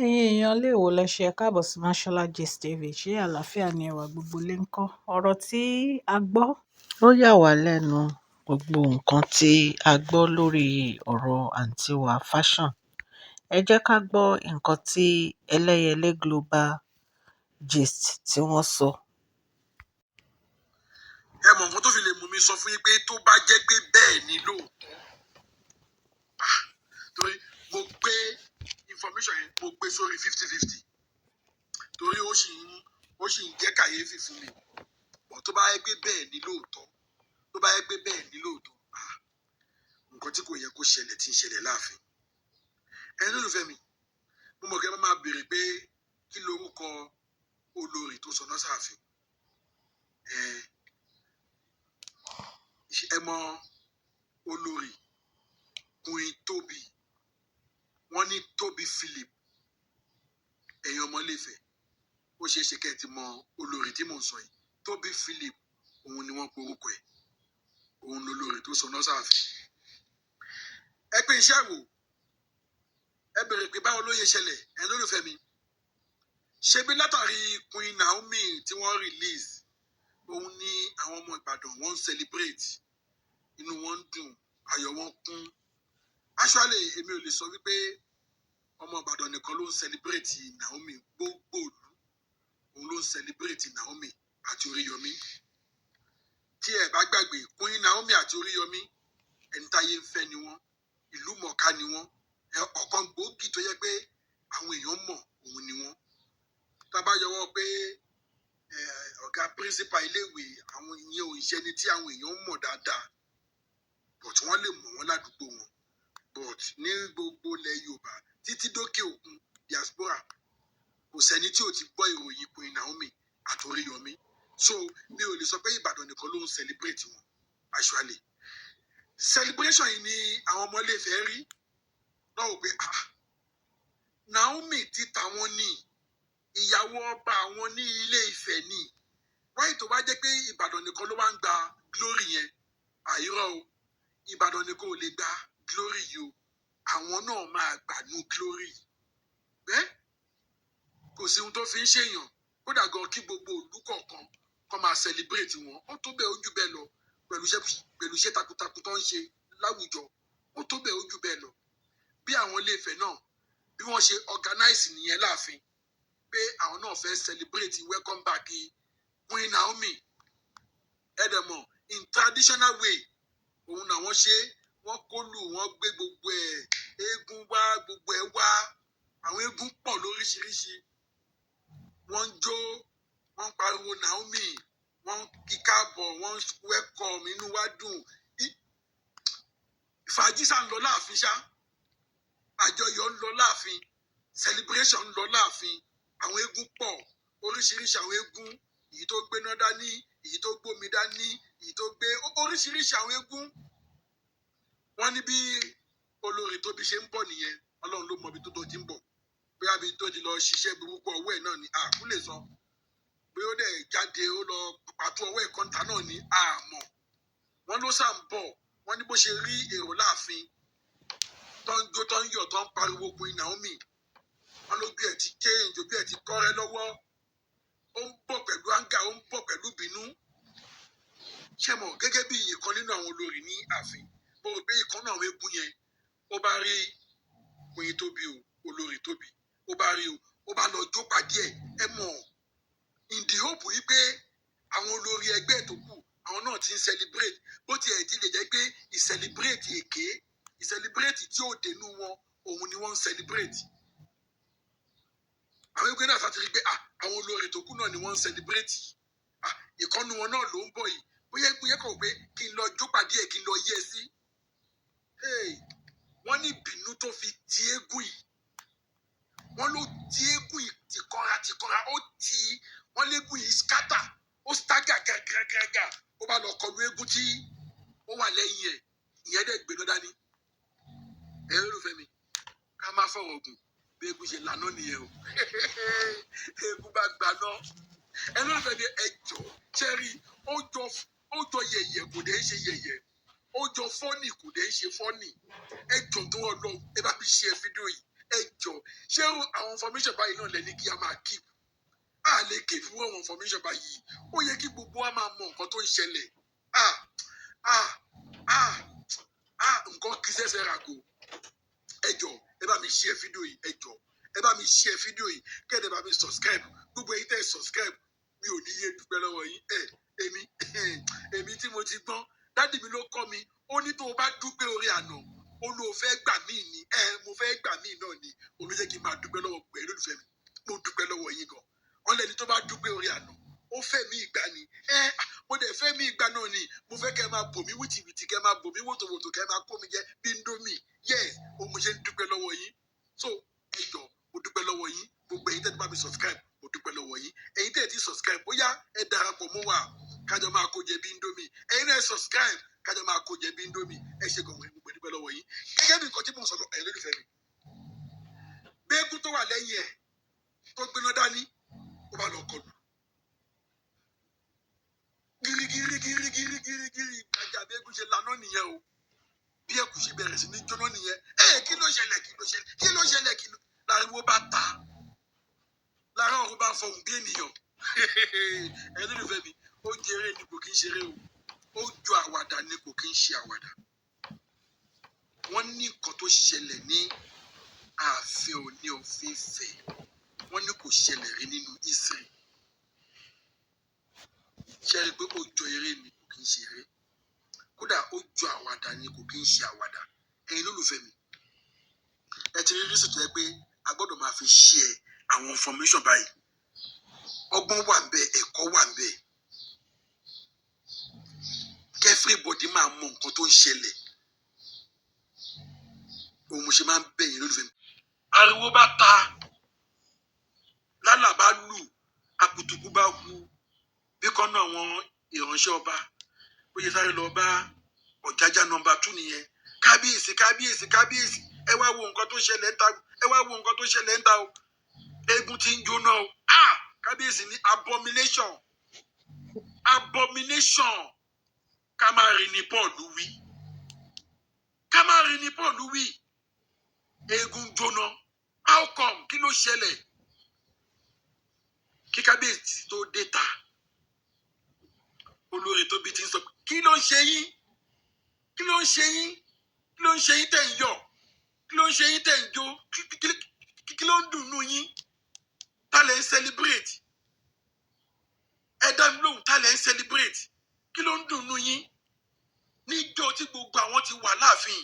Ẹ̀yin èèyàn lè wò lẹ ṣe káàbọ̀ sí Mashola Gist TV. Ṣé àlàáfíà ni ẹwà gbogbo lè ń kọ́? Ọ̀rọ̀ tí a gbọ́ ó yà wá lẹ́nu. Gbogbo nǹkan tí a gbọ́ lórí ọ̀rọ̀ àǹtí wa Fashion. Ẹ jẹ́ ká gbọ́ nǹkan tí Ẹlẹ́yẹlé Global Gist tí wọ́n sọ. Ẹ mọ̀ nǹkan tó fi lè mú mi sọ fún yín pé tó bá jẹ́ pé bẹ́ẹ̀ ni lóòótọ́, torí mo gbé information yẹn, mo gbé sórí 50-50, torí ó sì ń jẹ́ kàyéfì fún mi. But tó bá yẹ pé bẹ́ẹ̀ ni lóòótọ́, tó bá yẹ pé bẹ́ẹ̀ ni lóòótọ́, ah, nǹkan tí kò yẹ kó ṣẹlẹ̀ tí ń ṣẹlẹ̀ láàfin. Ẹni lólùfẹ́ mi, mo mọ̀ kí ẹ máa béèrè pé kí lorúkọ olórí tó sọ náà sáàfin. Ẹ mọ olórí Queen Tobi, wọ́n ní Tobi Philip. Ẹ̀yin ọmọ Ilé-Ifẹ̀, ó ṣeé ṣe kẹ́ ẹ ti mọ olórí tí mò ń sọ yìí. Tobi Philip, òun ni wọ́n pe orúkọ ẹ̀. Òun lolórí tó sọ náà sáàfin. Ẹ pé iṣẹ́ wò, ẹ bèrè pé báwo ló yẹ ṣẹlẹ̀. Ẹ̀yin lólùfẹ́ mi, ṣebí látàrí Queen Naomi tí wọ́n release, òun ni àwọn ọmọ Ìbàdàn wọ́n ń celebrate, inú wọn ń dùn, ayọ̀ wọn kún. Actually, èmi ò lè sọ wípé ọmọ Ìbàdàn nìkan ló ń celebrate Naomi. Gbogbo ìlú òun ló ń celebrate Naomi àti Oríyọmí. Tí ẹ bá gbàgbé, Queen Naomi àti Oríyọmí, ẹni táyé ń fẹ́ ni wọ́n, ìlú mọ̀ọ́ká ni wọ́n, ọ̀kan gbòógì tó yẹ pé àwọn èèyàn mọ̀ òun ni wọ́n. Tá a bá yọwọ́ pé ọ̀gá principal iléèwé, àwọn ìyẹn ò ṣẹni tí àwọn èèyàn mọ̀ dáadáa, but wọ́n lè mọ̀ wọ́n ládùúgbò wọn. But ní gbogbo ilẹ̀ Yorùbá títí dókè òkun, diaspora, kò sẹ́ni tí ò ti gbọ́ ìròyìn Queen Naomi àti Oríyọmí. So mi ò lè sọ pé Ìbàdàn nìkan ló ń celebrate wọn. Actually, celebration yìí ni àwọn ọmọ Ilé-Ifẹ̀ rí náà wò pé, ah, Naomi ti tàwọn ní ìyàwó ọba àwọn ní Ilé Ifẹ̀ ní wáyé, tó bá jẹ́ pé Ìbàdàn nìkan ló wá ń gba glory yẹn, àìrọ́ o, Ìbàdàn nìkan ò lè gba glory yìí o, àwọn náà máa gbà nú glory bẹ́ẹ̀. Kò sí ohun tó fi ń ṣèyàn kódà gan kí gbogbo ìlú kọ̀ọ̀kan kó máa celebrate wọn. Ó tó bẹ́ẹ̀, ó jù bẹ́ẹ̀ lọ, pẹ̀lú iṣẹ́ takuntakun tó ń ṣe láwùjọ. Ó tó bẹ́ẹ̀, ó jù bẹ́ẹ̀ lọ. Bí àwọn Ilé Ifẹ̀ náà bí wọ́n ṣe organize nìyẹn láàfin pé àwọn náà fẹ́ celebrate welcome back Queen Naomi. Ẹ̀dẹ̀mọ̀, in traditional way òun làwọn ṣe. Wọ́n kólù, wọ́n gbé gbogbo ẹ̀, eégún wá, gbogbo ẹ̀ wá, àwọn eégún pọ̀ lóríṣiríṣi. Wọ́n ń jó, wọ́n ń pariwo Naomi, wọ́n ń kí káàbọ̀, wọ́n ń welcome, inú wa dùn. Fàájì sá ń lọ láàfin ṣá, àjọyọ̀ ń lọ láàfin, celebration ń lọ láàfin. Àwọn eégún pọ̀, oríṣiríṣi àwọn eégún, èyí tó gbéná dání, èyí tó gbómi dání, èyí tó gbé oríṣiríṣi àwọn eégún. Wọ́n ní bí olórí Tóbi ṣe ń bọ̀ nìyẹn. Ọlọ́run ló mọ ibi tó tó ti ń bọ̀, bóyá ibi tó ti lọ ṣiṣẹ́ burúkú ọwọ́ ẹ̀ náà ni àkú lè sọ pé ó dẹ̀ jáde, ó lọ pàtó ọwọ́ ẹ̀ kọ́ńtà náà ni àmọ́ wọ́n ló sà ń bọ̀. Wọ́n ní bó ṣe rí èrò láàfin tó ń jó, tó ń yọ̀, tó ń pariwo Queen Naomi, wọ́n lójú ẹ̀ ti change, ojú ẹ̀ ti kọ́rẹ́ lọ́wọ́. Ó ń bọ̀ pẹ̀lú anger, ó ń bọ̀ pẹ̀lú bínú. Ṣé mọ̀, gẹ́gẹ́ bí ìkan nínú àwọn olórí ní ààfin, mo rò pé ìkan náà àwọn eégún yẹn, ó bá rí Queen Tóbi o, olórí Tóbi, ó bá rí o, ó bá lọ jó pàdé ẹ̀. Ẹ mọ̀, in the hope wípé àwọn olórí ẹgbẹ́ tó kù, àwọn náà ti ń celebrate, bó tiẹ̀ ti lè jẹ́ pé ìcelebrate èké, ìcelebrate tí ò dénú wọn, òun ni wọ́n ń celebrate. Àwọn ẹgbẹ́ náà sátìrí pé, ah, àwọn olórí tó kù náà ni wọ́n ń celebrate. Ah, ìkànnì wọn náà ló ń bọ̀ yìí, bóyá ẹgbẹ́ yẹn kàn pé kí n lọ jó pàdé ẹ̀, kí n lọ yẹ sí. Wọ́n ní ìbínú tó fi ti eégún yìí, wọ́n ló ti eégún yìí tìkanra tìkanra, ó tì í. Wọ́n léégún yìí scatter, ó stagger gàgàgàgà, ó bá lọ kọlu eégún tí ó wà lẹ́yìn ẹ̀. Ìyẹn dẹ̀ gbéná dání. Ẹ̀rọ olùfẹ́ mi, ká má fọ̀rọ̀ gùn, bí eégún ṣe lànà nìyẹn o, eégún bá gbaná. Ẹ̀rọ olùfẹ́ mi, ẹ jọ ṣẹ́rí, ó jọ yẹ̀yẹ̀, kò dé ṣe yẹ̀yẹ̀, ó jọ funny, kò dé ṣe funny. Ẹ jọ tó lọ, ẹ bá fi ṣe fídíò yìí. Ẹ Ẹ jọ, ṣé àwọn information báyìí náà lẹ ní kí a máa keep? A lè keep fún àwọn information báyìí. Ó yẹ kí gbogbo wa máa mọ nǹkan tó ń ṣẹlẹ̀. Ah, ah, ah, ah, nǹkan kì í ṣẹ̀ṣẹ̀ ràgò. Ẹ jọ, ẹ bá mi share fídíò yìí. Ẹ jọ, ẹ bá mi share fídíò yìí, kẹ́ẹ̀dẹ̀ bá mi subscribe. Gbogbo ẹ̀yin tẹ́ ẹ subscribe, mi ò ní yé dúpẹ́ lọ́wọ́ yín. Ẹ èmi tí mo ti gbọ́n, daddy mi ló kọ́ mi. Ó ní tó o bá dúpẹ́ orí àná, ó ló fẹ́ gbà mí ni. Ẹ mo fẹ́ gbà mí náà ni òun ló jẹ́ kí n máa dúpẹ́ lọ́wọ́ pẹ̀lú olùfẹ́ mi. Mo dúpẹ́ lọ́wọ́ yín gan. Wọ́n lẹ́ni tó bá dúpẹ́ orí àná, ó fẹ́ mi ìgbà ni. Ẹ mo dẹ̀ fẹ́ mi ìgbà náà ni. Mo fẹ́ kẹ́ ẹ máa bò mí wìtìwìtì, kẹ́ ẹ máa bò mí wòtòwòtò, kẹ́ ẹ máa kó mi jẹ bí Indomie. Yes, òun mo ṣe ń dúpẹ́ lọ́wọ́ yín. So ẹ jọ, mo dúpẹ́ lọ́wọ́ yín. Gbogbo ẹ̀yin tẹ́ ti bá mi subscribe, mo dúpẹ́ lọ́wọ́ yín. Ẹ̀yin tẹ́ ti subscribe, bóyá ẹ darapọ̀ mọ́ wa, kájọ máa kó jẹ bí Indomie. Ẹ̀yin náà subscribe, kájọ máa kó jẹ bí Indomie. Ẹ ṣe gan, mo dúpẹ́ lọ́wọ́ yín. Gẹ́gẹ́ bí nǹkan tí mò ń sọ̀rọ̀, ẹ̀yin lólùfẹ́ mi, béégún tó wà lẹ́yìn ẹ̀ tó gbéná dání, ó bá lọ kọlù gírígírígírígírígírí. Ìgbàjà bí eégún ṣe laná nìyẹn o. Bí ẹkùn ṣe bẹ̀rẹ̀ sí ní jóná nìyẹn. Ẹ kí ló ṣẹlẹ̀? Kí ló ṣẹlẹ̀? Kí ló ṣẹlẹ̀? Kí ló láriwo bá ta lára ọ̀run bá fọhùn bí ènìyàn. Ẹ lólùfẹ́ mi, ó jẹrẹ ni, kò kí ń ṣeré o. Ó jọ àwàdà ni, kò kí ń ṣe àwàdà. Wọ́n ní nǹkan tó ṣẹlẹ̀ ní ààfin Ọọ̀ni of Ifẹ̀, wọ́n ní kò ṣẹlẹ̀ rí nínú history. Ṣe rí i pé ó jọ eré ni, kò kí ń ṣe eré? Kódà ó jọ àwàdà ni, kò kí ń ṣe àwàdà. Ẹ̀yin lólùfẹ́ mi, ẹ ti rí rísì tó yẹ pé a gbọ́dọ̀ máa fi share àwọn information báyìí. Ọgbọ́n wà ń bẹ, ẹ̀kọ́ wà ń bẹ, kí everybody máa mọ nǹkan tó ń ṣẹlẹ̀. Òun mo ṣe máa ń bẹ̀ yín, lólùfẹ́ mi. Ariwo bá ta lálà bá lù, akutuku bá hu. Bí kọ́nà àwọn ìránṣẹ́ ọba ó yẹ sáré lọ bá Ọ̀jájá number 2 nìyẹn. "Kábíyèsí, kábíyèsí, kábíyèsí, ẹ wá wo nǹkan tó ṣẹlẹ̀ ń ta. Ẹ wá wo nǹkan tó ṣẹlẹ̀ ń ta o. Eégún ti ń jóná o." Ah, kábíyèsí ní abomination, abomination. Ká má rí ni Paul wí, ká má rí ni Paul wí. Eégún jóná, how come? Kí ló ṣẹlẹ̀? Kí kábíyèsí tó dé ta, olórí Tóbi ti ń sọ pé, "Kí ló ń ṣe yín? Kí ló ń ṣe yín? Kí ló ń ṣe yín tẹ̀ ń yọ̀? Kí ló ń ṣe yín tẹ̀ ń jó? Kí ló ń dùn nù yín? Ta lẹ̀ ń celebrate? Ẹ dá mi lóhùn, ta lẹ̀ ń celebrate? Kí ló ń dùn nù yín?" Níjọ́ tí gbogbo àwọn ti wà láàfin,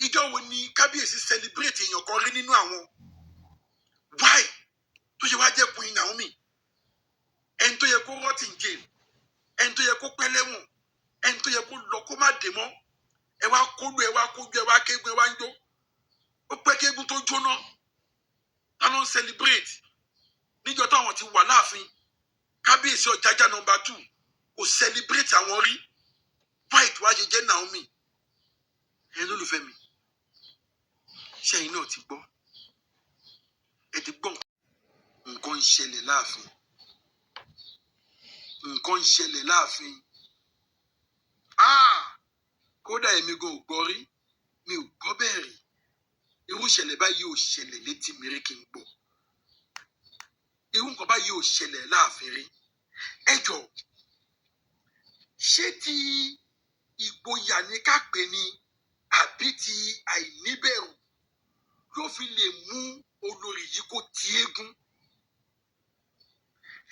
ìjọ́ wo ni kábíyèsí celebrate èèyàn kan rí nínú àwọn? Why tó ṣe wá jẹ́ Queen Naomi, ẹni tó yẹ kó rot in jail, ẹni tó yẹ kó pẹ́ lẹ́wọ̀n, ẹni tó yẹ kó lọ kó má dé mọ́, ẹ wá kólu, ẹ wá kójú, ẹ wá kégun, ẹ wá ń jó? Ó pẹ́ kégun tó jóná. Ta ló ń celebrate? Níjọ́ táwọn ti wà láàfin, kábíyèsí Ọ̀jájá number 2 kò celebrate àwọn rí. Why tó wá ṣe jẹ́ Naomi? Ẹ̀yin lólùfẹ́ mi, ṣẹ́yìn náà ti gbọ́? Ẹ ti gbọ́, nǹkan ń ṣẹlẹ̀ láàfin, nǹkan ń ṣẹlẹ̀ láàfin. Ah, kódà èmi gan ò gbọ́ rí, mi ò gbọ́ bẹ́ẹ̀ rí. Irú ìṣẹ̀lẹ̀ báyìí ò ṣẹlẹ̀ létí mi rí kí n gbọ́. Irú nǹkan báyìí ò ṣẹlẹ̀ láàfin rí. Ẹ jọ, ṣé ti ìgboyà ní ká pè ní, àbí ti àìníbẹ̀rù ló fi lè mú olórí yìí kó ti eégún?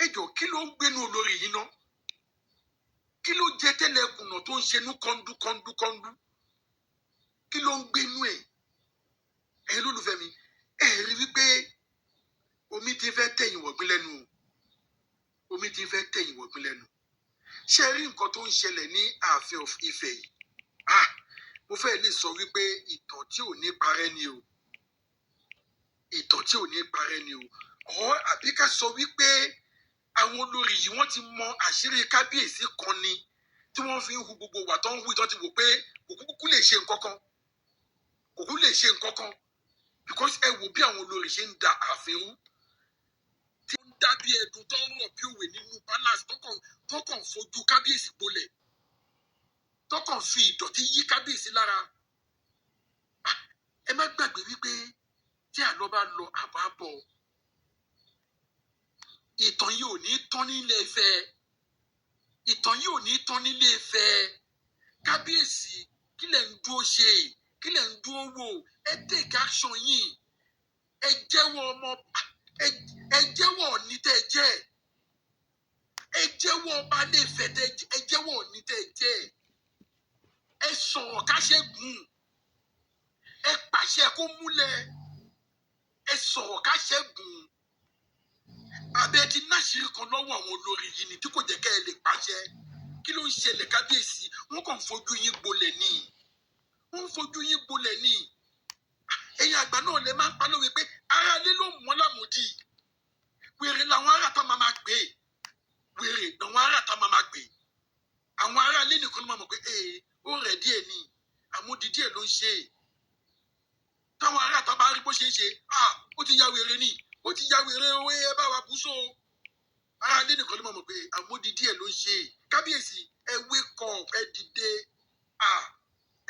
Ẹ jọ, kí ló ń gbénu olórí yìí ná? Kí ló jẹ tẹ́lẹ̀ kùnà tó ń ṣenú kọ́ńdú kọ́ńdú kọ́ńdú? Kí ló ń gbénu ẹ̀? Ẹ̀yin lólùfẹ́ mi, ẹ rí wípé omi ti fẹ́ tẹ̀yìn wọ̀gbìn lẹ́nu o. Omi ti fẹ́ tẹ̀yìn wọ̀gbìn lẹ́nu. Ṣé ẹ rí nǹkan tó ń ṣẹlẹ̀ ní ààfin of Ifẹ̀ yìí? Ah, mo fẹ́ lè sọ wípé ìtàn tí ò ní parẹ́ ni o, ìtàn tí ò ní parẹ́ ni o. Ọ̀ àbí ká sọ wípé àwọn olórí yìí, wọ́n ti mọ àṣírí kábíyèsí kan ni tí wọ́n fi ń hu gbogbo wà tó ń hu ìtọ́ ti wò pé kò kúkú lè ṣe nǹkan kan, kò kúkú lè ṣe nǹkan kan? Because ẹ wò bí àwọn olórí ṣe ń da ààfin rú, tí ó ń dá bí ẹdun, tó ń rọ̀ bí òwe nínú palace, tó kàn fojú kábíyèsí gbolẹ̀, tó kàn fi ìdọ̀tí yí kábíyèsí lára. Ah, ẹ má gbàgbé wípé Tí àlọ́ bá lọ, àbá bọ̀. Ìtàn yìí ò ní tán nílé Ifẹ̀. Ìtàn yìí ò ní tán nílé Ifẹ̀. Kábíyèsí, kí lẹ̀ ń dúró ṣe? Kí lẹ̀ ń dúró wò? Ẹ take action yìí. Ẹ jẹ́wọ́ ọmọ ẹ, ẹ jẹ́wọ́ Ọ̀ọ̀ni tẹ́ ẹ jẹ́. Ẹ jẹ́wọ́ ọba Ilé Ifẹ̀ tẹ́ ẹ jẹ́wọ́. Ọ̀ọ̀ni tẹ́ ẹ jẹ́, ẹ sọ̀rọ̀ káṣẹ́gun. Ẹ pàṣẹ kó múlẹ̀. Ẹ sọ̀rọ̀ káṣẹ́gun. Abẹ́ ti náṣìírí kan lọ́wọ́ àwọn olórí yìí ni tí kò jẹ́ kẹ́ ẹ lè pàṣẹ. Kí ló ń ṣẹlẹ̀, kábíyèsí? Wọ́n kàn ń fojú yín gbolẹ̀ ni. Wọ́n ń fojú yín gbolẹ̀ ni. Ẹ̀yin àgbà náà lè máa ń pa lówe pé ara lé ló mọ́ lámòdì. Wèrè làwọn ará tá máa máa pè é. Wèrè làwọn ará tá máa máa pè é. Àwọn ará ilé nìkan ló máa mọ̀ pé ee, ó rẹ̀ díẹ̀ ni, àmúdi díẹ̀ ló ń ṣe é. Táwọn ará tá bá rí bó ṣe ń ṣe, ah, ó ti ya wèrè ni, ó ti ya wèrè o, ẹ bá wa bú so. Ará ilé nìkan ló máa mọ̀ pé àmúdi díẹ̀ ló ń ṣe é. Kábíyèsí, ẹ wake up, ẹ dìde. Ah,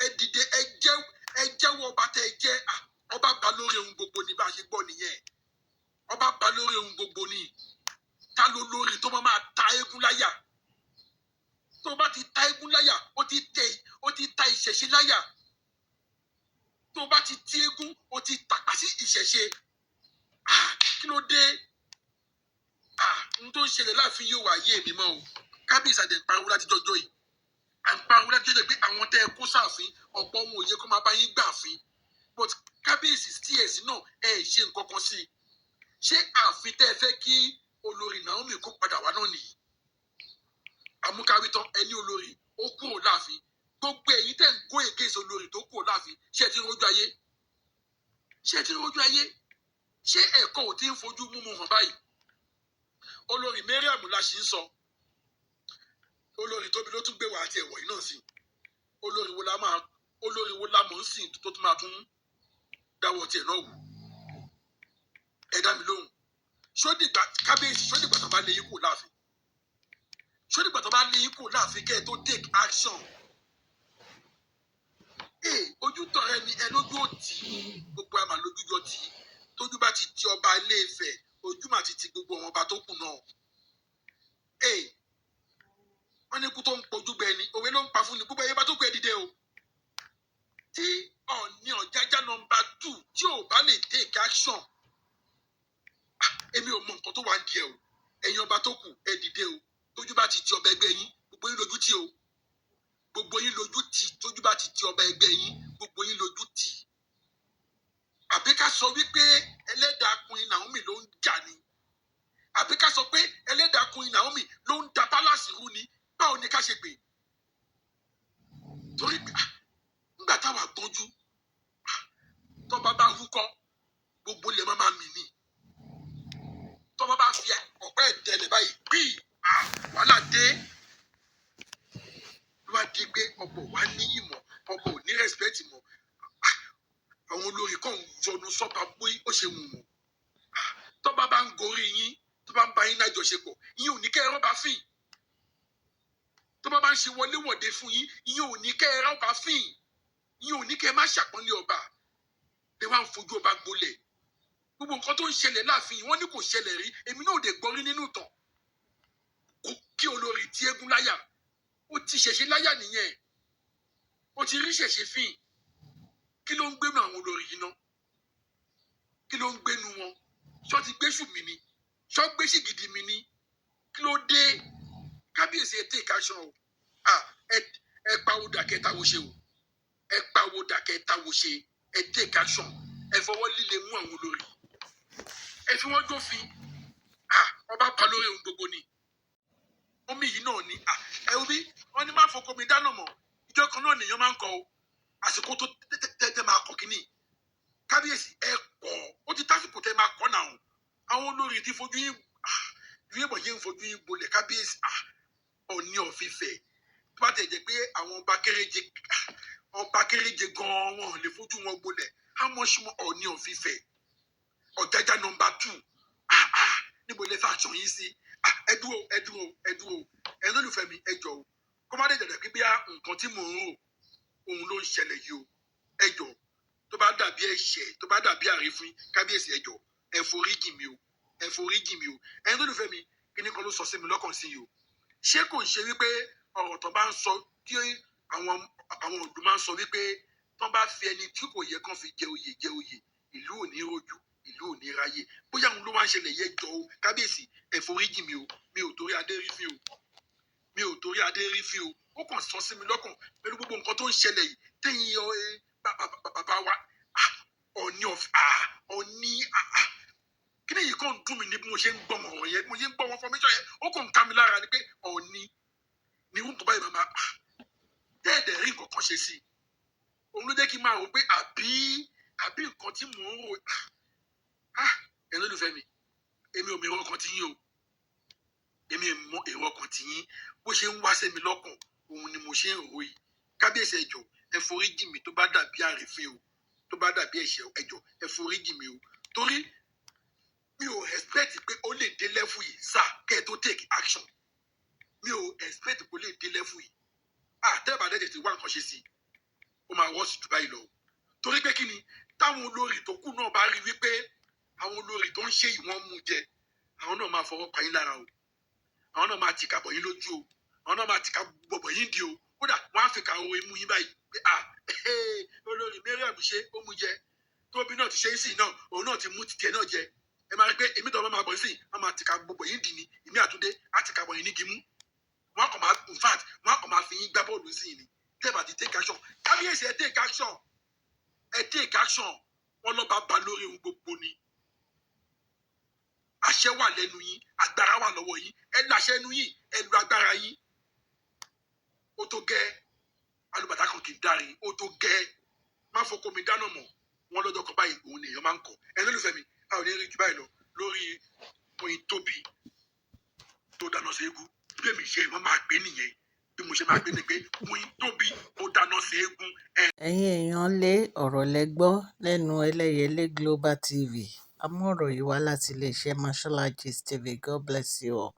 ẹ dìde, ẹ jẹ́, ẹ jẹ́wọ́ ọba tẹ́ ẹ jẹ́. Ah, ọba ba lórí ohun gbogbo ní bá a ṣe gbọ́ nìyẹn. Ọba ba lórí ohun gbogbo ní. Ta ló lórí tó máa ta eégún láyà? Tó bá ti ta eégún láyà, ó ti tẹ, ó ti ta ìṣẹ̀ṣe láyà. Tó bá ti ti eégún, ó ti tàpá sí ìṣẹ̀ṣe. Ah, kí ló dé? Ah, n tó ń ṣẹlẹ̀ láàfin yóò wá yé mi mọ́ o. Kábíyèsí, àdẹ̀ ń pariwo láti jọjọ́ yìí. À ń pariwo láti jọjọ́ pé àwọn tẹ́ ẹ kó sáàfin, ọ̀pọ̀ wọn ò yẹ kó máa bá yín gbà fín. But kábíyèsí, ts náà ẹ ṣe nǹkan kan sí i. Ṣé ààfin tẹ́ ẹ fẹ́ kí olórí Naomi kó padà wá náà nìyí? Àmúkáwí tán, ẹni olórí ó kúrò láàfin. Gbogbo ẹ̀yin tẹ́ ń go against olórí tó kúrò láàfin, ṣé ẹ ti ń rójú ayé? Ṣé ẹ ti ń rójú ayé? Ṣé ẹ̀kọ́ ò ti ń fojú múmu hàn báyìí? Olórí Mariam la ṣì ń sọ. Olórí Tóbi ló tún gbé wá àti ẹ̀wọ̀ yìí náà sí. Olórí wo la máa, olórí wo la mọ̀ ń sìn tó tún máa tún dáwọ́ tiẹ̀ náà wò? Ẹ dá mi lóhùn. Ṣódìgbà, kábíyèsí, ṣódìgbà tó bá lé yín kúrò láàfin? Ṣódìgbà tó bá lé yín kúrò láàfin kẹ́ ẹ tó take action? Ee, ojú tọrẹ ni ẹ lójú òtí. Gbogbo àmà lójú jọ tì í. Tójú bá ti ti ọba Ilé Ifẹ̀, ojú mà ti ti gbogbo àwọn ọba tó kù náà. Ee, wọ́n ní ikú tó ń pojú gbẹ ni òwe ló ń pa fún ni. Gbogbo ẹyẹ bá tó kù, ẹ dìde o. Tí Ọ̀ọ̀ni Ọ̀jájá number 2 tí ò bá lè take action, èmi ò mọ nǹkan tó wà ń di ẹ o. Ẹ̀yin ọba tó kù, ẹ dìde o. Tójú bá ti ti ọba ẹgbẹ́ yín, gbogbo yín lójú tì o. Gbogbo yín lójú tì. Tójú bá ti ti ọba ẹgbẹ́ yín, gbogbo yín lójú tì. Àbí ká sọ wípé ẹlẹ́dàá Queen Naomi ló ń jà ni? Àbí ká sọ pé ẹlẹ́dàá Queen Naomi ló ń da palace rú ni? Báwo ni ká ṣe pè? Torí nígbà táwa gbọ́njú, tọ́ba bá húkọ́, gbogbo ilẹ̀ máa máa mì ní. Tọ́ba bá fi ọ̀pẹ́ ìtẹ̀lẹ̀ báyìí gbìí, wàhálà dé. Ló wá di pé ọ̀pọ̀ wá ní ìmọ̀, ọ̀pọ̀ ò ní respect mọ́. Àwọn olórí kan ń jọnu sọ́ba pé ó ṣe wù wọ́n. Tọ́ba bá ń gorí yín, tó bá ń bá yín lájọṣepọ̀, ìyẹn ò ní kẹ́ ẹ rọ́bà fín. Tó bá ń ṣe wọléwọ̀de fún yín, ìyẹn ò ní kẹ́ ẹ rọ́bà fín. Ìyẹn ò ní kẹ́ ẹ má ṣàpọ́nlé ọba. Lè wá ń fojú ọba gbolẹ̀. Gbogbo nǹkan tó ń ṣẹlẹ̀ láàfin yìí, wọ́n ní kò ṣẹlẹ̀ rí. Èmi náà ò dẹ̀ gbọ́ rí nínú ìtàn. Kò kí olórí tí eégún láyà, ó ti ṣẹ̀ṣẹ̀ láyà nìyẹn. Ó ti rí ṣẹ̀ṣẹ̀ fín. Kí ló ń gbénu àwọn olórí yìí ná? Kí ló ń gbénu wọn? Ṣọ́ ti gbéṣù mi ni? Ṣọ́ gbé ṣìgìdì mi ni? Kí ló dé? Kábíyèsí, ẹ take action o. Ah, ẹ pawó dàkẹ́ táwo ṣe o. Ẹ pawó dàkẹ́ táwo ṣe. Ẹ take action. Ẹ fọwọ́ líle mú àwọn olórí. Ẹ fi wọ́n jófin. Ah, ọba pa lórí ohun gbogbo ni. Omi yìí náà ni. Ah, ẹ wo bí wọ́n ní má fọkọ mi dáná mọ́. Ìjọ kan náà nìyẹn máa ń kọ o. Àsìkò tó tẹ́tẹ́ máa kọ kínní, kábíyèsí, ẹ kọ̀. Ó ti tásìkò tẹ́ máa kọ́ náà. Àwọn olórí ti fojú yín, ah, ìwé ìbọn yẹn ń fojú yín gbolẹ̀, kábíyèsí. Ah, Ọọ̀ni of Ifẹ̀, tó bá tẹ̀ jẹ́ pé àwọn ọba kéréje, ah, ọba kéréje gan-an wọn ò lè fojú wọn gbolẹ̀, how much more Ọọ̀ni of Ifẹ̀, Ọ̀jájá number 2? Ah ah, níbo lè fẹ́ aṣọ yín sí? Ah, ẹ dúró, ẹ dúró, ẹ dúró. Ẹ lólùfẹ́ mi, ẹ jọ̀ọ́, kó má dé jẹ̀dẹ̀ pé bí nǹkan tí mò ń rò òun ló ń ṣẹlẹ̀ yìí o. Ẹ jọ̀ọ́. Tó bá dàbí ẹ̀ṣẹ̀, tó bá dàbí àrífín, kábíyèsí, ẹ jọ̀ọ́, ẹ foríjì mi o, ẹ foríjì mi o. Ẹni tó lùfẹ́ mi, kíní kan ló sọ sí mi lọ́kàn sí yìí o. Ṣé kò ń ṣe wípé ọ̀rọ̀ tó bá ń sọ tí àwọn ọ̀dọ́ máa ń sọ wípé tó bá fi ẹni tí kò yẹ kán fi jẹ oyè jẹ oyè, ìlú ò ní rojú, ìlú ò ní ráyè? Bóyá òun ló wá ń ṣẹlẹ̀ yẹ jọ o. Kábíyèsí, ẹ foríjì mi o. Mi ò torí adé rí fín o, mi ò torí adé rí fín o. Ó kàn sọ sí mi lọ́kàn pẹ̀lú gbogbo nǹkan tó ń ṣẹlẹ̀ yìí téyìn ọ ẹ bàbá wa, Ọ̀ní of Ọ̀ní, kí ni yìí kàn ń dùn mí ní bí mo ṣe ń gbọ́ ọ̀rọ̀ yẹn, bí mo ṣe ń gbọ́ wọn information yẹn, ó kàn ń ká mi lára ni pé Ọ̀ní ni irú nǹkan báyìí máa tẹ́ẹ̀dẹ̀ rí nǹkan kan ṣe sí i. Òun ló jẹ́ kí n máa rò pé àbí nǹkan tí mò ń rò. Ẹ̀yin olólùfẹ́ mi, èmi ò mọ èrò ọkàn tí yín o, èmi ò mọ èrò ọkàn tí yín. Bó ṣe ń wá sí mi lọ́kàn, òun ni mo ṣe ń rò yìí. Kábíyèsí, ẹ jọ̀ọ́, ẹ foríjì mi tó bá dàbí àrífín o, tó bá dàbí ẹ̀ṣẹ̀, ẹ jọ̀ọ́, ẹ foríjì mi o, torí mi ò expect pé ó lè dé level yìí sá kẹ́ ẹ tó take action. Mi ò expect pé ó lè dé level yìí. Àtẹ́bà dẹ̀ tètè wá nǹkan ṣe sí i, ó máa wọ́ọ̀sì jù báyìí lọ o. Torí pé kí ni, táwọn olórí tó kù náà bá rí wípé àwọn olórí tó ń ṣe ìwọ̀n mú jẹ, àwọn náà máa fọwọ́ pa yín lára o, àwọn náà máa tìkà bọ̀ yín lójú o, àwọn náà máa tìka bọ̀bọ̀ yín di o. Kódà wọ́n á fi ka owó imú yín báyìí pé olórí Mariam ṣe ó mú jẹ, tóbi náà ti ṣe é sì náà, òun náà ti mú titiẹ̀ náà jẹ. Ẹ máa rí pé èmi tó máa bọ̀ sí, wọ́n máa tìka bọ̀bọ̀ yín dì ní èmi àtúndé á tìka bọ̀ yín ní gimú. Wọ́n kàn máa, in fact, wọ́n kàn máa fi yín gbá bọ́ọ̀lù sí ni tẹ́ bá ti take action. Kábíyèsí, ẹ take action, ẹ take action. Wọ́n lọ́ba ba lórí ohun gbogbo ni. Àṣẹ wà lẹ́nu yín, agbára wà lọ́wọ́ yín. Ẹ láṣẹ ẹnu yín, ẹ lu agbára yín. Ó tó gẹ́, alùbàtà kan kì í dáre. Ó tó gẹ́, má fọkọ mi dáná mọ̀ wọ́n lọ́jọ́ kan báyìí, òun nìyẹn máa ń kọ̀. Ẹ lólùfẹ́ mi, a ò ní rí jù báyìí lọ lórí Queen Tóbi tó dáná sí eégún. Bí èmi ṣe wọ́n máa gbé nìyẹn, bí mo ṣe máa gbé ni pé Queen Tóbi ó dáná sí eégún ẹ. Ẹ̀yin èèyàn lé, ọ̀rọ̀ lẹ gbọ́ lẹ́nu Ẹlẹ́yẹlé Global TV. A mú ọ̀rọ̀ yìí wá láti iléeṣẹ́ Mashola Gist TV. God bless you all.